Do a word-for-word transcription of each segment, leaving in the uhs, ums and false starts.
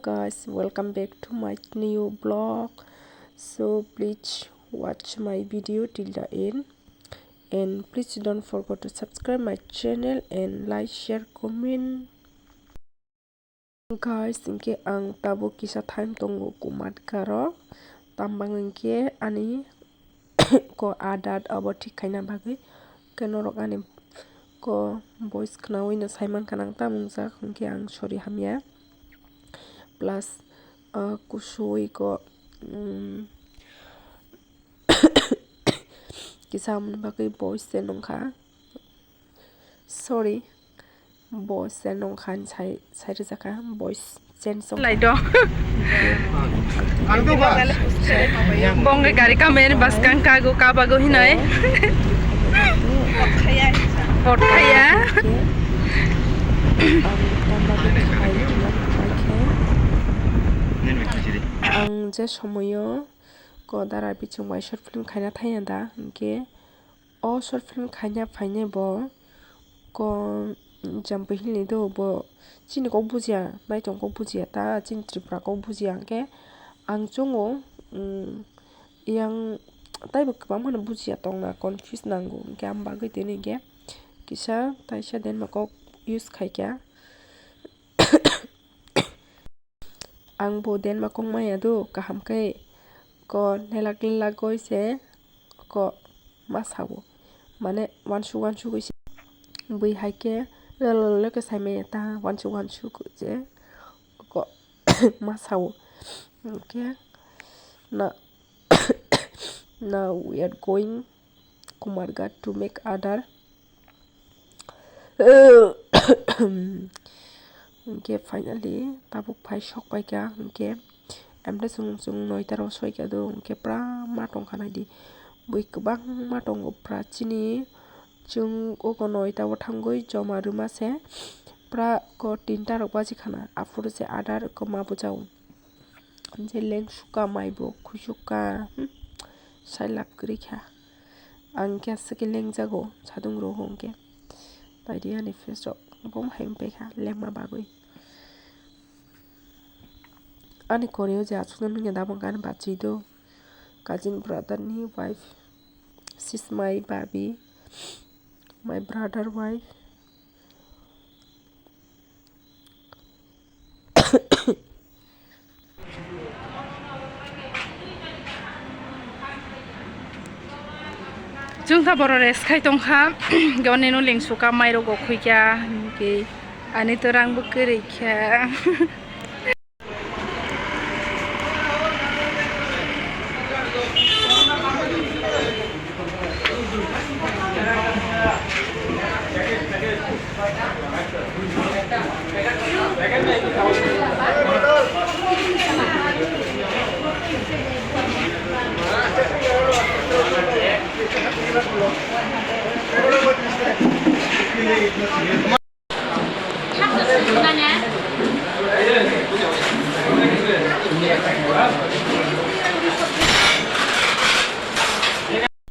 Guys, welcome back to my new vlog. So please watch my video till the end, and please don't forget to subscribe my channel and like, share, comment. Guys, hinkhe ang tabuk kisa time tongo Kumatkaro, tambang hinkhe ani ko adat abo thik khaina bagwi, khe norok ani ko voice khnawi no saimankha nang tamung jak, hinkhe ang sorry hamya. Plus, ah, kusui ko, mm, kisa amoni bagwi voice se nungkha. Sorry, voice se nungkha ni sai, sai rwjakha, voice change wng. Lai do. Bongre gari kamani bwskang kago kabago hinai. Pot khaya. Ang je somoyo ko dara biching bai short film khaina thangya da, hinkhe o short film khaina phainai bo ko Jampui Hill ni do, bo chini kok bujiya, naitong kok bujiya ta, chini Tripura kok bujiya, hinkhe ang chungo, mm, yang taibo kwbangma no bujiya tongna, confuse nango, hinkhe ang bagwi tini hinkhe kisa taisa Denmark kok use khaikha. Ang bo Denmark kok maya do, kaham khe ko nelak lelak goi se ko ma sao, mane wansuk wansuk goi se bui hai khe lolo lolo khe sai maya ta wansuk wansuk goi se ko ma sao. Hinkhe na, now we are going Kumarghat to make order. Hinkhe finally tabuk phai sok paikha, hinkhe emre chwng, chwng noita ro soikha do, hinkhe pura ma tongkha naidi, bui kwbangma tongo pura chini. Chwng ogo noita o thangwi joma rwma se pura ko tinta rok baji khana, aphuru se order ko ma bujao. Je lengsuka mai bo khuisuka, hmm, sai lab kwrwi kha. Ang khe aswk khe lengjago, sadung rok hwn khe. Baidi ani face rok bo hai wng paikha lengma bagwi. Ani koreo je aswkno nungya da bo ani bachwi do. Cousin brother ni wife, she's my babi, my brother wife. Chwng kha borok rest khai tong kha, goni no lengsu ka mai rok bo khui kha, hinkhe ani to rang bo kwrwi kha.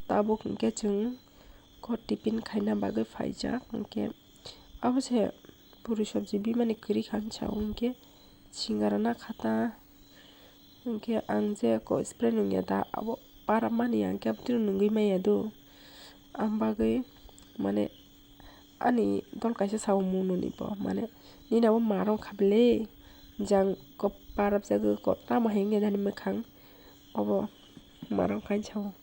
Tabuk hinkhe chwng kok tiffin khaina bagwi phaijak, hinkhe abo se puri sabji bimani kwrwi kha hinwi sao, hinkhe singara na kha ta. Hinkhe ang je ko spray nungya da, abo parapmani ang khe abotino nungwi maya do. Ang bagwi mane ani dol kaisa sao mung noni bo, mane nini abo ma rok kha bele, jang ko parapjagwi ko tamo hai wngya dani mwkhang, obo ma rok kha hinwi sao.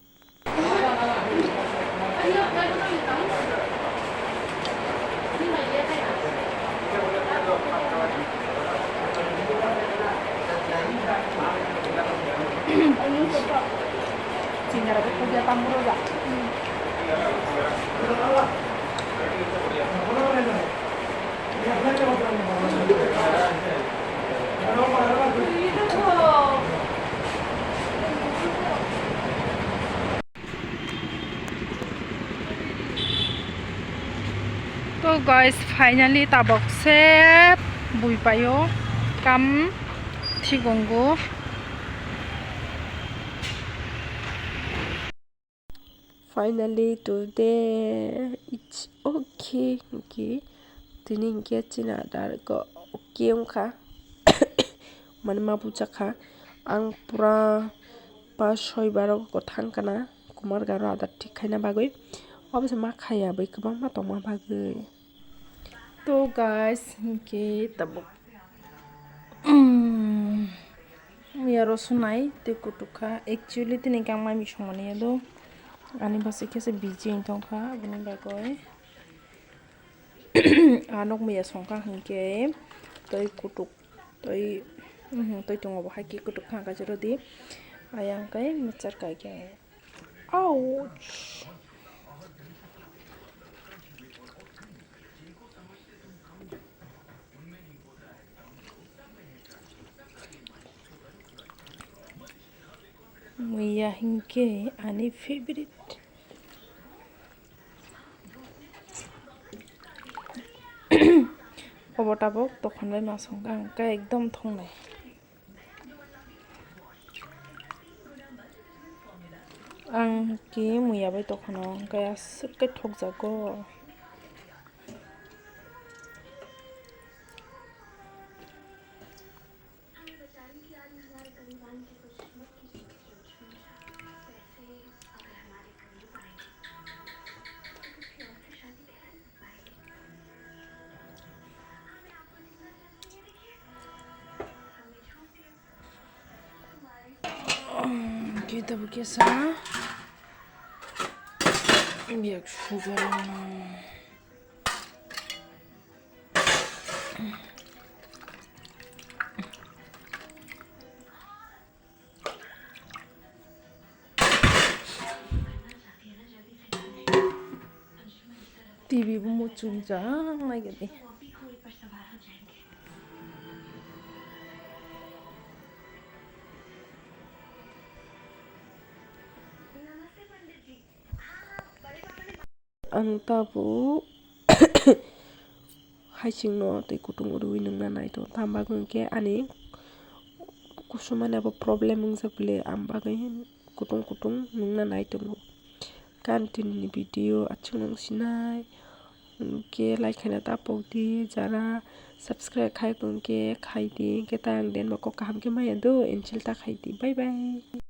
To guys, finally tabok se bui paio kam thigongo. Finally today it's okay, okay. Tini hinkhe chini adar ko okay wngkha. mani ma bujakha. Ang pura pas soi bar o thang kana Kumar Garo adar thik khaina bagwi. Obo se ma khaya bai kwbangma tongma bagwi. To guys, hinkhe tabuk, mm, muya rw sunai tei kutuk kha. Actually, tini khe ang mai mui songmani ya do. Ani bwsai khe se busy wng tong kha, aboni bagwi. Ah, nok muya song kha hinkhe tei kutuk, tei, mhm, tei tongo bo hai khe kutuk kha kaisa rw di. Ayang khe mechar kai khe. Ouch. Muya hinkhe ani favorite. Obo tabuk tokon bai ma song kha, ang khe ekdom thongnai. Ang khe muya bai tokhono, hwnkhe aswk khe thokjago. Kita bukisa biak sugar. T V bo muchung jang nai gani. Ang tabuk haisingno tei kutung rwui nungna nai tongo. Tamo bagwi hwnkhe ani kusumani abo problem wngjak bile, ang bagwi kutung kutung nungna nai tongo. Khe ani tinini video aswk nung sinai, hwnkhe like khaina ta pokdi, jara subscribe khai tongkhe khaidi, hwnkhe ta ang den bo kok kaham khe maya do, insult ta khaidi. Bye bye.